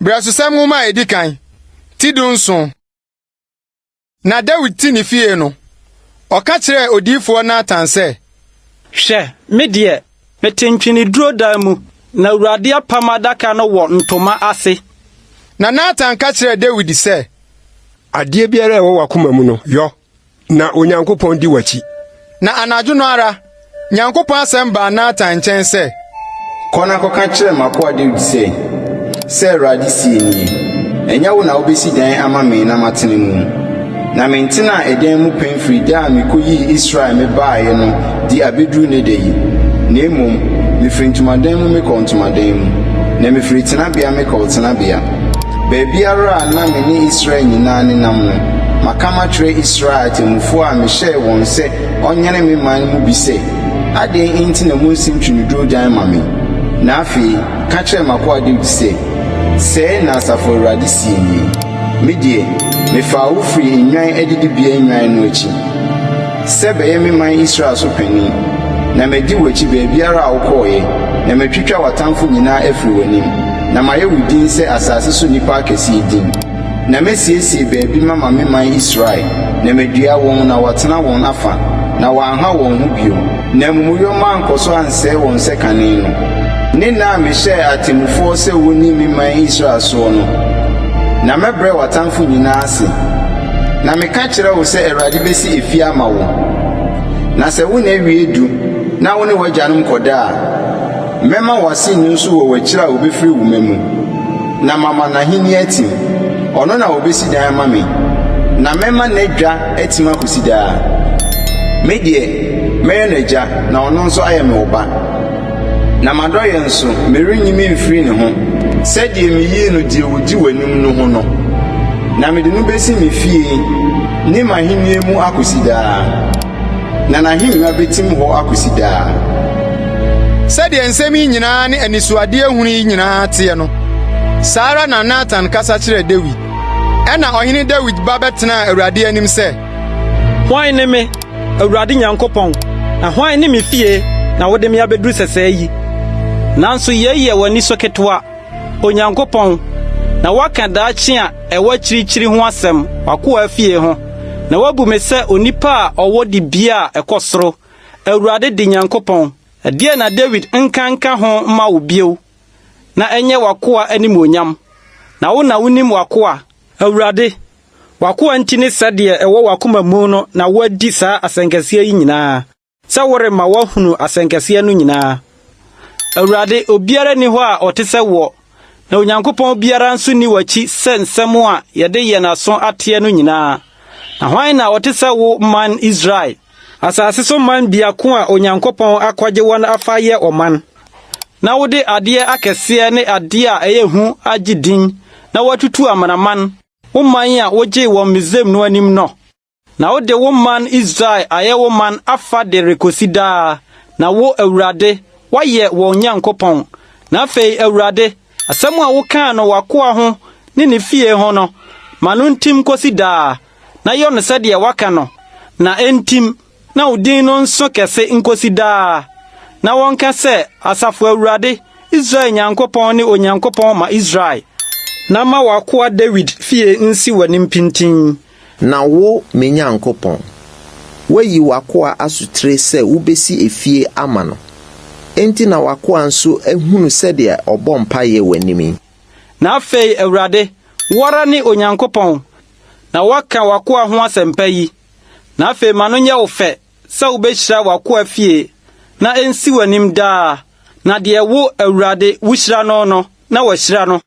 Brɛsosɛm Nwoma a edi kan, ti 17. Na Dawid te ne fie no, ɔka kyerɛɛ odiyifoɔ Natan sɛ, Hwɛ, me deɛ, mete ntweneduro dan mu, na Awurade apam adaka no wɔ ntoma ase. Na Natan ka kyerɛɛ Dawid sɛ, Adeɛ biara a ɛwɔ w'akoma mu no, yɔ, na Onyankopɔn di w'akyi. Na anadwo no ara, Nyankopɔn asɛm baa Natan nkyɛn sɛ. Kɔ na kɔka kyerɛ m'akoa Dawid sɛ, 'Sɛ Awurade seɛ nie, Ɛnyɛ wo na wobɛsi dan ama me na matena mu. Na mentenaa ɛdan mu pɛn firi da a mekɔyii Israel mebaeɛ no de abɛduru nnɛ da yi, na mmom mefiri ntomadan mu mekɔɔ ntomadan mu, na mefiri tenabea mekɔɔ tenabea. Baabiara a na me ne Israel nyinaa nenam no, maka makyerɛ Israel atemmufoɔ a mehyɛɛ wɔn sɛ wɔnyɛne me man mu bi sɛ, 'Adɛn nti na munsi ntweneduro dan mma me? Na afei, ka kyerɛ m'akoa Dawid sɛ, 'Sɛɛ na Asafo Awurade seɛ nie, Me deɛ, mefaa wo firii nnwan adidibea nnwan no akyi, sɛ bɛyɛ me man Israel so panin, na madi w'akyi baabiara a wokɔeɛ, na matwitwa w'atamfo nyinaa afiri w'anim, na mayɛ wo din sɛ asase so nnipa akɛseɛ din. Na mɛsiesie baabi mama me man Israel, na madua wɔn na wɔatena wɔn afa, na wɔanha wɔn ho bio, na amumuyɔ mma ankɔ so ansɛe wɔn sɛ kane no, ne nna a mehyɛɛ atemmufoɔ sɛ wɔnni me man Israel soɔ no. Na mɛbrɛ w'atamfo nyinaa ase. Na meka kyerɛ wo sɛ Awurade bɛsi efie ama wo. Na sɛ wo nna wie du na wo ne w'agyanom kɔda a, mɛma w'aseni nso wɔ w'akyiri a ɔbɛfiri wo mma mu. Na mama n'ahenni atim. Ɔno na obesi dan ama me, na mɛma n'adwa atim akosi daa. Me deɛ, mɛyɛ no agya, na ɔno nso ayɛ me ɔba. Na m'adɔeɛ nso, merenyi memfiri ne ho, sɛdeɛ meyii no deɛ ɔdi w'anim no ho no. Na mede no besi me fie ne m'ahennie mu akosi daa. Na n'ahennwa betim hɔ akosi daa. Sɛdeɛ nsɛm yi nyinaa ne anisoadehunu yi nyinaa teɛ no, saa ara na Natan kasa kyerɛɛ Dawid. Ɛnna ɔhene Dawid ba bɛtenaa Awurade anim sɛ. Hwan ne me, Awurade Nyankopɔn, na hwan ne me fie na wode me abeduru sɛsɛɛ yi? Nanso yei yɛ w'ani so ketewa, Onyankopɔn, na woaka daakye a ɛwɔ akyirikyiri ho asɛm w'akoa fie ho, na woabu me sɛ onipa a ɔwɔ dibea a ɛkɔ soro, Awurade de Nyankopɔn. Ɛdeɛn na Dawid nka nka ho mma wo bio, na ɛnyɛ w'akoa animuonyam? Na wo na wunim w'akoa, Awurade, w'akoa nti ne sɛdeɛ ɛwɔ w'akoma mu no na woadi saa asɛnkɛseɛ yi nyinaa. Sɛ worema wɔahunu asɛnkɛseɛ no nyinaa. Awurade, obiara nni hɔ a ɔte sɛ woɔ, na Onyankopɔn biara nso nni w'akyi sɛ nsɛm a yɛde yɛn aso ateɛ no nyinaa. Na hwan na ɔte sɛ wo man Israel, asase so man biako a Onyankopɔn akɔgye wɔn afa ayɛ ɔman, na wode adeɛ akɛseɛ ne adeɛ a ɛyɛ hu agye din na woatutu amanaman, wo man a wogyee wɔn Misraim no anim no? Na wode wo man Israel ayɛ wo man afa de rekosi daa, na wo, Awurade, woayɛ wɔn Nyankopɔn. Na afei, Awurade, asɛm a wokaa no w'akoa ho ne ne fie ho no, ma no ntim nkosi daa, na yɔ no sɛdeɛ woaka no, na entim, na wo din no nso kɛse nkosi daa, na wɔnka sɛ, 'Asafo Awurade, Israel Nyankopɔn ne Onyankopɔn ma Israel. Na ma w'akoa Dawid fie nsi w'anim pintinn. Na wo, me Nyankopɔn, woayi w'akoa asotire sɛ wobɛsi efie ama no. Enti na w'akoa nso ahunu sɛdeɛ ɔbɔ mpaeɛ w'anim yi. Na afei, Awurade, wo ara ne Onyankopɔn, na woaka w'akoa ho asɛmpa yi. Na afei ma no nyɛ wo fɛ sɛ wobɛhyira w'akoa fie, na ɛnsi w'anim daa, na deɛ wo, Awurade, wuhyira no no, na wɔahyira no.